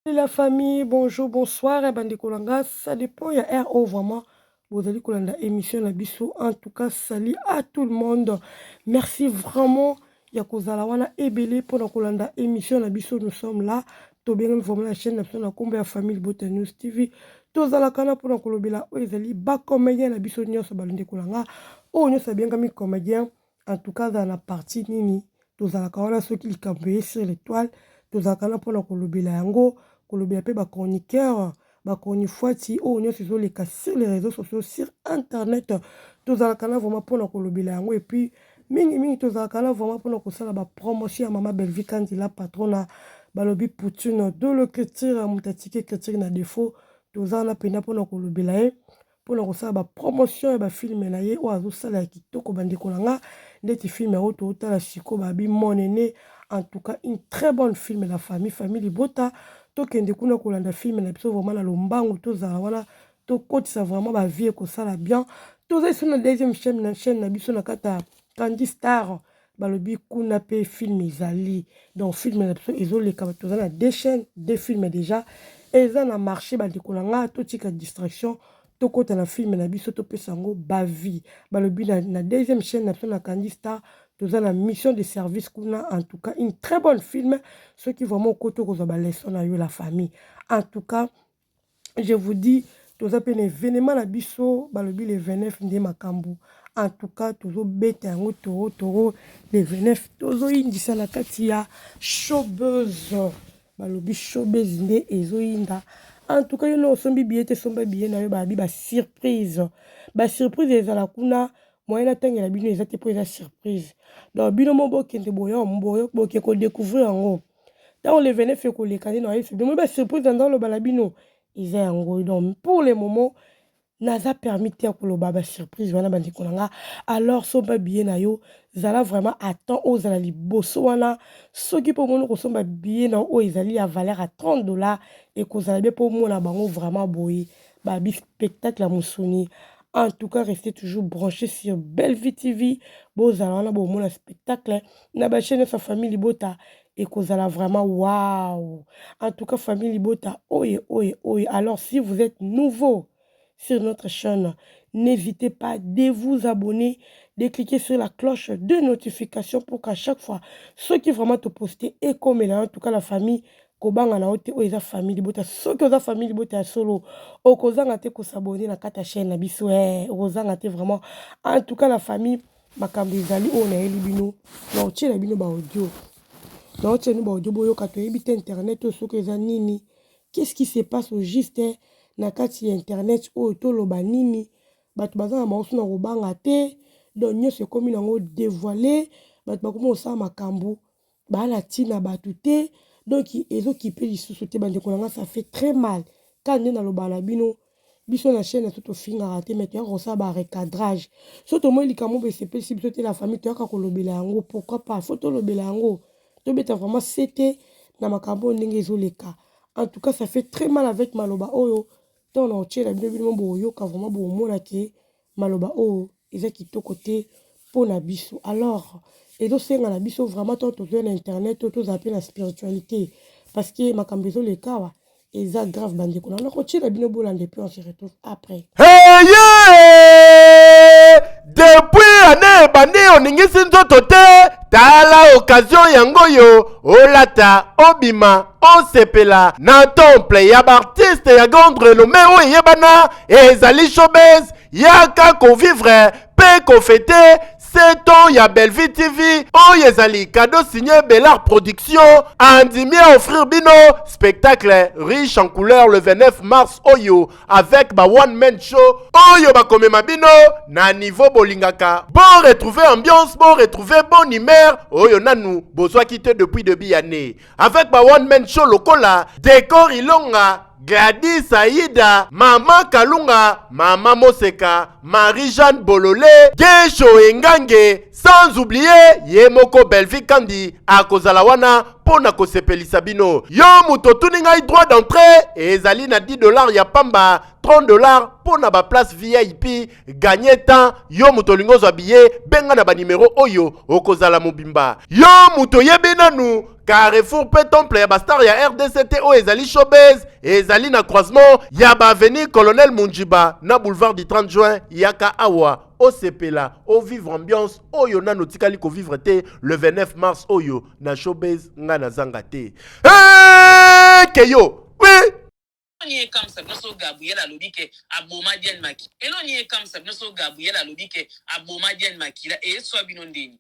La famille, bonjour, bonsoir, bandeko na nga, ça dépend ya RO vraiment. Bozali kolanda émission na biso. En tout cas, salut à tout le monde. Merci vraiment ya kozala wana ebele mpona kolanda émission na biso. Nous sommes là. Tobengami vraiment la chaîne na biso na nkombo ya Famille Bota News TV. Tozalaka na mpona kolobela oyo ezali bacomédien na biso nyonso. Bandeko na nga, oyo nyonso abengami comédien, en tout cas azala na parti nini, tozalaka wana. Soki likambo eye sur l'étoile, tozalaka na mpona kolobela yango, kolobela mpe bachroniqueur, bachronifuati, oyo nyonso ezoleka sur les réseaux sociaux, sur internet, tozalaka na vraiment mpona kolobela yango. Et puis mingimingi, tozalaka na vraiment mpona kosala bapromotion ya mama Belvi Kandila Patrona. Balobi Poutine de l'écriture, moto atiki écriture na défaut, toza wana mpenza mpona kolobela ye, mpona kosala bapromotion ya bafilm na ye oyo azosala ya kitoko. Bandeko na nga, ndeti film yango tootala sikoyo, babi Monene, en tout cas une très bonne film. La famille, famille libota, tokende kuna kolanda film na biso vraiment na lombangu. Tozala wana, tokotisa vraiment bavie, ekosala bien. Toza biso na deuxième chaîne, na chaîne na biso na kati ya Candy Star. Balobi kuna mpe film ezali, donc film na biso ezoleka. Toza na deux chaînes, deux films déjà eza na marché. Bandeko na nga, totika distraction, tokɔta na film na biso, topesa yango bavie. Balobi na deuxième chaîne na biso na Candy Star, toza na Mission de service kuna. En tout cas, une très bonne film. Soki vraiment okoti, okozwa baleçon na yo. La famille, en tout cas je vous dis, toza mpe na événement na biso. Balobi le 29 nde makambo. En tout cas, tozobeta yango toro toro. Le 29, tozoyindisa na kati ya Showbuzz. Balobi Showbuzz nde ezoyinda. En tout cas, yo na osombi billet te, somba billet na yo. Babi basurprise, basurprise ezala kuna. Moyen natangela bino eza te mpo eza surprise. Donc bino mo bokende boya boke kodécouvrir yango ntango le 29 ekoleka. Nde na oyebisa bino basurprise na ndaloba na bino eza yango. Donc pour le moment, naza permis te ya koloba basurprise wana, bandeko na nga. Alors somba billet na yo, zala vraiment à temps, ozala liboso wana. Soki mpo omoni kosomba billet na oyo ezali ya valeur ya 30 $, ekozala bien mpo omona bango vraiment boye. Babi spectacle ya mosuni. En tout cas, restez toujours branché sur Bellevue TV. Bozala wana, bomona spectacle na bachaîne nyonso ya Famille Libota, ekozala vraiment wow. En tout cas, Famille Libota oye oye oye. Alors si vous êtes nouveau sur notre chaîne, n'hésitez pas de vous abonner, de cliquer sur la cloche de notification pour qu'à chaque fois soki vraiment toposte, ekomela. En tout cas, la famille, kobanga na yo te, oyo eza Famille Libota. Soki oza Famille Libota ya solo, okozanga te kos'abonner na kati ya chaîne na biso, okozanga te vraiment. En tout cas, la famille, makambo ezali oyo nayeli bino, na otiela bino baaudio, na otiela bino baaudio, boyoka. Toyebi te internet oyo soki eza nini, qu'est-ce qui se passe au juste na kati ya internet oyo. Toloba nini? Bato baza na bango so na kobanga te. Donc nyonso ekómi nango dévoile. Bato bakomi kosala makambo baa na ntina bato te. Donc ezokipe lisusu te. Bandeko na nga, ça fait très mal. Kaka nde naloba na bino, biso na chaîne na so tofingaka te, mais toyaka kosala barecadrage. So tomoni likambo boye esepelisi biso te, la famille, toyaka kolobela yango. Pourquoi pas? Faut tolobela yango, tobeta vraiment sete na makambo oyo ndenge ezoleka. En tout cas, ça fait très mal avec maloba oyo. Ntango na kotiela bino, bino boyoka vraiment, bomona ke maloba oyo eza kitoko te mpo na biso. Alors ezosenga na biso vraiment, ntango tozoya na internet oyo, tozala mpe na spiritualité, parce que makambo ezoleka awa eza grave. Bandeko na nakotiela bino, bolanda, et puis on se retrouve après. Hey, depuis année ebandi, oningisi nzoto te. Tala occasion yango oyo, olata, obima, osepela na temple ya baartiste ya grande renommée oyo eyebana, ezali Showbuzz. Yaka kovivre mpe kofêter 7 ans ya Bellevue TV. Oyo ezali cadeau signé Bellar Production, andimi à offrir bino spectacle riche en couleur le 29 mars oyo, avec ba one man show oyo bakomema bino na niveau bolingaka. Bon retrouver ambiance, bon retrouver bonne humeur oyo nanu bozwaki te depuis début année, avec ba one man show lokola Décor Ilonga, Gladys Aida, Mama Kalunga, Mama Moseka, Marie-Jeanne Bolole, Gesho Engange, sans oublier ye moko Belvi Kandi akozala wana mpo na kosepelisa bino. Yo moto otuni ngai, droit d'entrée ezali na 10 $ ya pamba. 30 30 $ mpo na baplace VIP. Gagne temps, yo moto olingi ozwa billet, benga na banimero oyo, okozala mobimba. Yo moto oyebi nanu Carrefour mpe temple ya bastar ya RDC te, oyo ezali Showbase, ezali na croisement ya baavenue Colonel Munjiba na boulevard du 30 juin. Yaka awa, osepela, ovivre ambiance oyo nano otikali kovivre te. Le 29 mars oyo na Showbase, ngai nazanga te. Hey, keyo oui. Eloni ekamwisa bino so Gabriel alobi ke aboma Diane Makila? Eloni ekamwisa bino so Gabriel alobi ke aboma Diane Makila? Eyeswa bino ndeni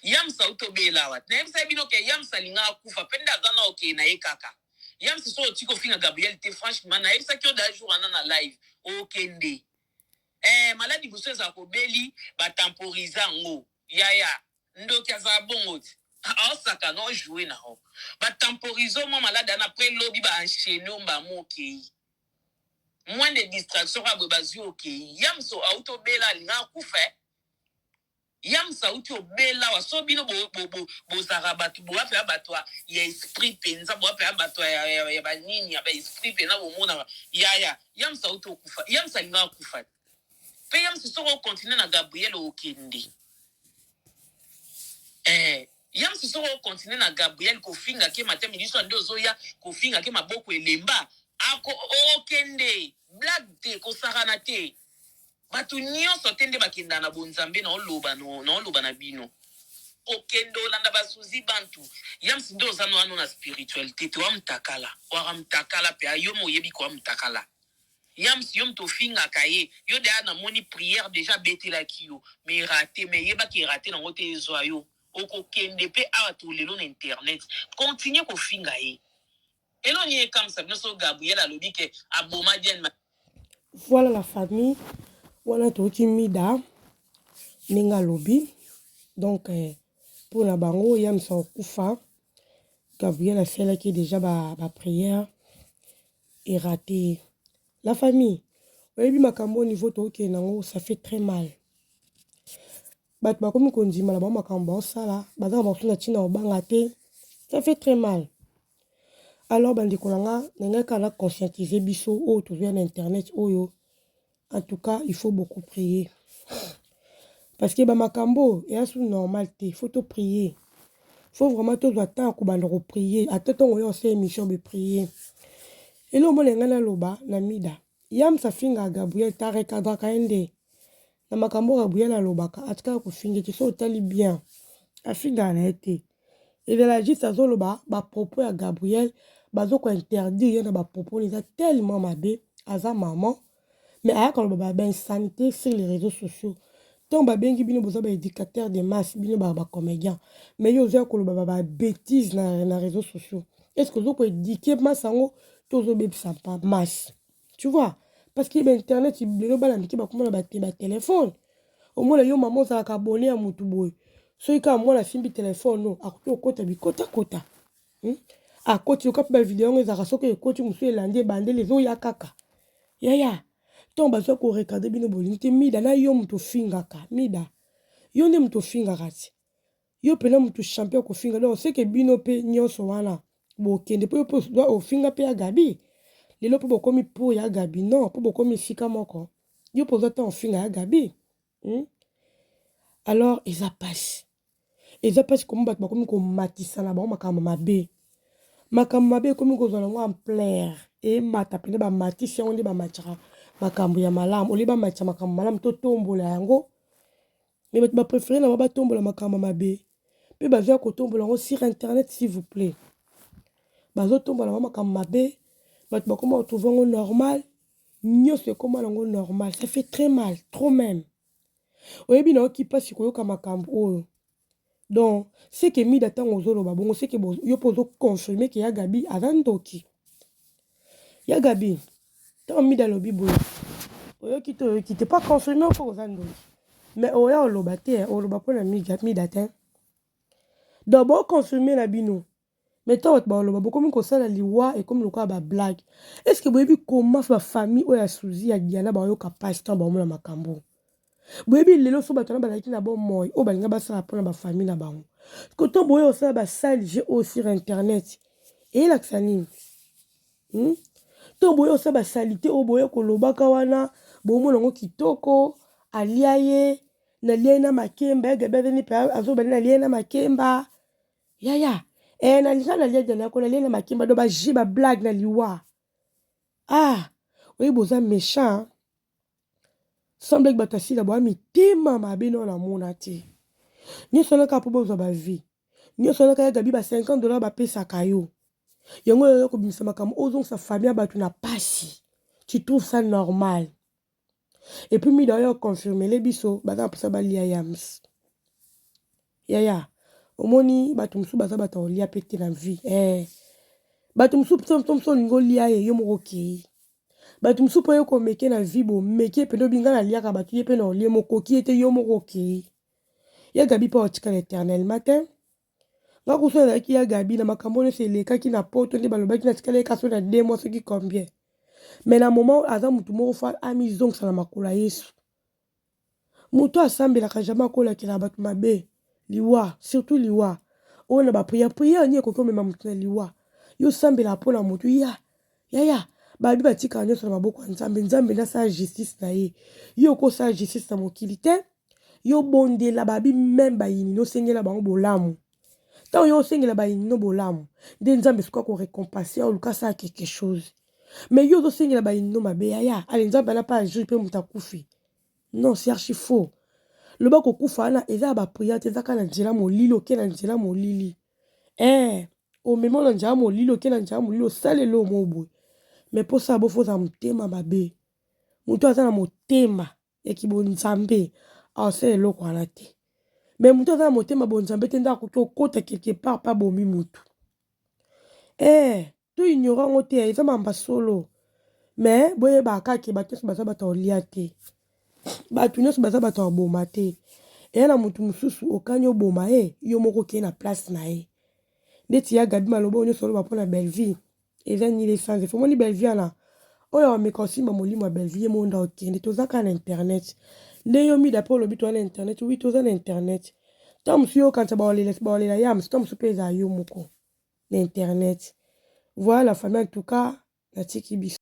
Yamsa utobela awa. Nayebisa bino ke Yamsa alingaka kufa mpe nde aza na okeye na ye kaka. Yamsa, so otiki kofinga Gabriel te, franchement, nayebisaki yo da jour wana na live, okende maladi mosusu ezala kobeli, batemporize yango. Yaya, ndoki azala bongo ti aosaka na ojoue na o batemporize mwa maladi wana, après lobi baenchaîne o mbamo okei, moins de distraction kaka boye bazwi, okei. Yamso auti obela, alinga akufa. Yamsa auti obela awa. So bino bozalaka bato boya mpenza, bato ya esprit mpenza, boya mpenza bato ya banini, ya baesprit mpenza, bomonaka. Yaya, Yamsa auti okufa, Yamsa alinga akufa mpe. Yamsa, soki okontinue na Gabriel, okende. Yamsa, soki okontinue na Gabriel kofinga ke matin midi soir, nde ozoya kofinga ke maboko elemba, ako okende. Blague te, kosakana te. Bato nyonso te nde bakendaka na bonzambe. Naoloba, naoloba na bino, okende olanda basuzi bantu. Yamsi, nde oza no wana na spiritualité te, wa mutakala, waka mutakala mpe yo mo oyebi kowa mutakala. Yamsi, yo moto ofingaka ye, yo deya namoni prière déjà abetelaki yo, mais raté. Mais yebaki raté nango te, ezwa yo, okokende mpe. Awa to lelo na internet, continue kofinga ye. Eloni ekamwisa bino so Gabriel alobi ke aboma Diane? Voilà la famille, wana toyoki Mida ndenge alobi. Donc mpona bango, Yamisa kokufa, Gabriel asalaki déjà baprière ba eraté. La famille, oyebi makambo au niveau tookende yango, ça fait très mal. Bato bakomi kondima na bango makambo baosala, baza na bamosusu na ntina kobanga te. Ça fait très mal. Alors bandeko na nga, na ngai kaka na conscientiser biso oyo tozoya na internet oyo. En tout cas, il faut beaucoup prier, parce que bamakambo eya su normal te. Faut toprier, faut vraiment tozwa temps ya kobanda koprier. Ata ntongo oyo osala émission, beprier. Eloko mona ngai naloba na Mida, Yamsa afingaka Gabriel ta, recadraka ye nde na makambo oyo Gabriel alobaka. Atikaka kofinga te. So otali bien, afingaka na ye te, ezala juste azoloba bapropos ya Gabriel, bazokointerdire ye na bapropos. Eza tellement mabe. Aza mama, mais ayaka koloba bainsanité sur les réseaux sociaux. Ntango babengi bino, boza baéducateur de masse, bino bacomédien, mais yo ozoya koloba babêtise na réseaux sociaux. Est ce que ozokoéduquer masse yango to ozobebisa mpa masse? Tu vois, parce que bainternet lelo, bana mike bakoma na batelefone. Omona yo mama ozalaka abonné ya motu boye, soki kaka mwana asimbi telefone, no akoki kokota bikotakota, Akoti yoka mpe bavideo yango ezalaka, soki ekoti mosusu elandi, ebandeli ezoya kaka. Yaya, ntango bazwa korecadrer bino, bolingi te. Mida, na yo moto ofingaka, Mida, yo nde moto ofingaka ti, yo mpena moto champion kofinga. Donc seke bino mpe nyonso wana bokende, mpo yo mpe ofinga mpe ya Gabi. Lelo mpo bokomi pour ya Gabi, non, mpo bokomi esika moko, yo mpo oza ntango ofinga ya Gabi, Alors eza pasi, eza mpasi. Komo bato bakomi komatisa na bango makambo mabe, makambo mabe ekomi kozwa nango ampleur, emata mpenza. Bamatisi yango nde bamatisaka makambo ya malamu. Olie bamatisa makambo malamu, totombola yango, mais bato bapréféré na bango batombola makambo mabe mpe bazwa kotombola yango sur internet. S'il vous plaît, bazotombola bango makambo mabe, bato bakoma kotrouve yango normal, nyonso ekóma nango normal. Ça fait très mal, trop même. Oyebi, nayoki mpasi koyoka makambo oyo. Donc seke Mida, ntango ozoloba bongo, seke yo mpo ozoconfirme ke ya Gabi aza ndoki. Ya Gabi, ntango Mida alobi boye, oyoki te? Oyoki te, pas confirme mpo oza ndoki, mais oya oloba te, oloba mpona Mida te. Donc boconfirme na bino, mais ntango bato baloba, bokomi kosala liwa ekomi lokola bablague. Est ce que boyebi comment bafamille oyo ya Suzi, ya Diana bayoka mpasi ntango baomona makambo? Boyebi lelo so bato wana bazalaki na bomoi, oyo balinga basala mpona bafamille na bango, koto boye osala basale jeu oyo sur internet, eyelakisa nini? To boye osala ba salite oyo boye kolobaka wana bomona yango kitoko alia ye nalia ye na makemba ya gabi azali mpe azobali nalia ye na makemba yaya eh, nalinga nalia diana yako nalia ye na makemba do ba jeu ba blague na liwa ah oyebi boza méchant sans blague bato asila boya mitema mabe nao namona te nyonso wana kaka mpo bozwa ba vie nyonso wana kaka ya gabi ba 50 dollar bapesaka yo yango oyo kobimisa makambo ozongisa famille ya bato na pasi. Tu trouves ça normal? Et puis Mida oyo confirmele biso baza na mposa balia yams. Yaya, omoni bato mosusu baza bato ya kolia mpe te na vie eh. Bato mosusu mosusu olingi olia ye yo moko okei. Bato mosusu mpo yo komeke na vie bomeke mpenza obi ngai naliaka bato ye mpe na olie mokoki ye te yo moko okei. Ya Gabi mpe otikala éternellement te. Nga kusu nazalaki ya Gabi na makambo nyonso elekaki na poto nde balobaki natikala ye kaso na 2 mois soki combien. Mais na moment aza motu moko fa amizongisa na makolo ya Yesu. Moto asambelaka jamais akolakela bato mabe liwa, surtout liwa oyo na baprière. Prière nini ekoki komema motu na liwa? Yo osambelaka mpona motu ya yaya babi batikaka nyonso na maboko ya Nzambe. Nzambe nde asala justice na ye. Yo okosala justice na mokili te. Yo bondela babi meme bayini nosengela bango bolamu. Ntango yo osengela bayini no bolamu nde Nzambe soki akorécompense oluka asala quelque chose. Mais yo ozosengela bayini no mabe yaya, ale Nzambe ana pa agir mpe moto akufi. Non, c'est archi faux. Loba kokufa wana eza ya baprière te, eza kaka na nzela molili. Oke na nzela molili eh, omema na nzela molili, oke na nzela molili, osaleli oyo mo boye. Mais mposa bofo ozala motema mabe. Moto aza na motema ya kibonzambe asala eloko wana te. Mais moto aza na motema bonzambe te nde akoki okota quelque part mpe abomi motu eh. To ignore yango te, eza mamba solo. Mais boyebaka kaka bato nyonso baza bato ya kolia te, bato nyonso baza bato ya koboma te. Eya na motu mosusu okani oboma ye, yo moko okei na place na ye. Ndeti ya Gabi, maloba oyo nyonso oloba mpona Bellevie eza nini sans effet. Omoni Bellevie wana oyo ameka osimba molimo ya Bellevie, ye moko nda okende. Toza kaka na internet nde yo Mida mpe olobi toza na internet. Oui, toza na internet. Ntango mosusu yo okanisa baolela yams, ntango mosusu mpe ezala yo moko na internet. Voilà la famille, en tout cas natiki biso.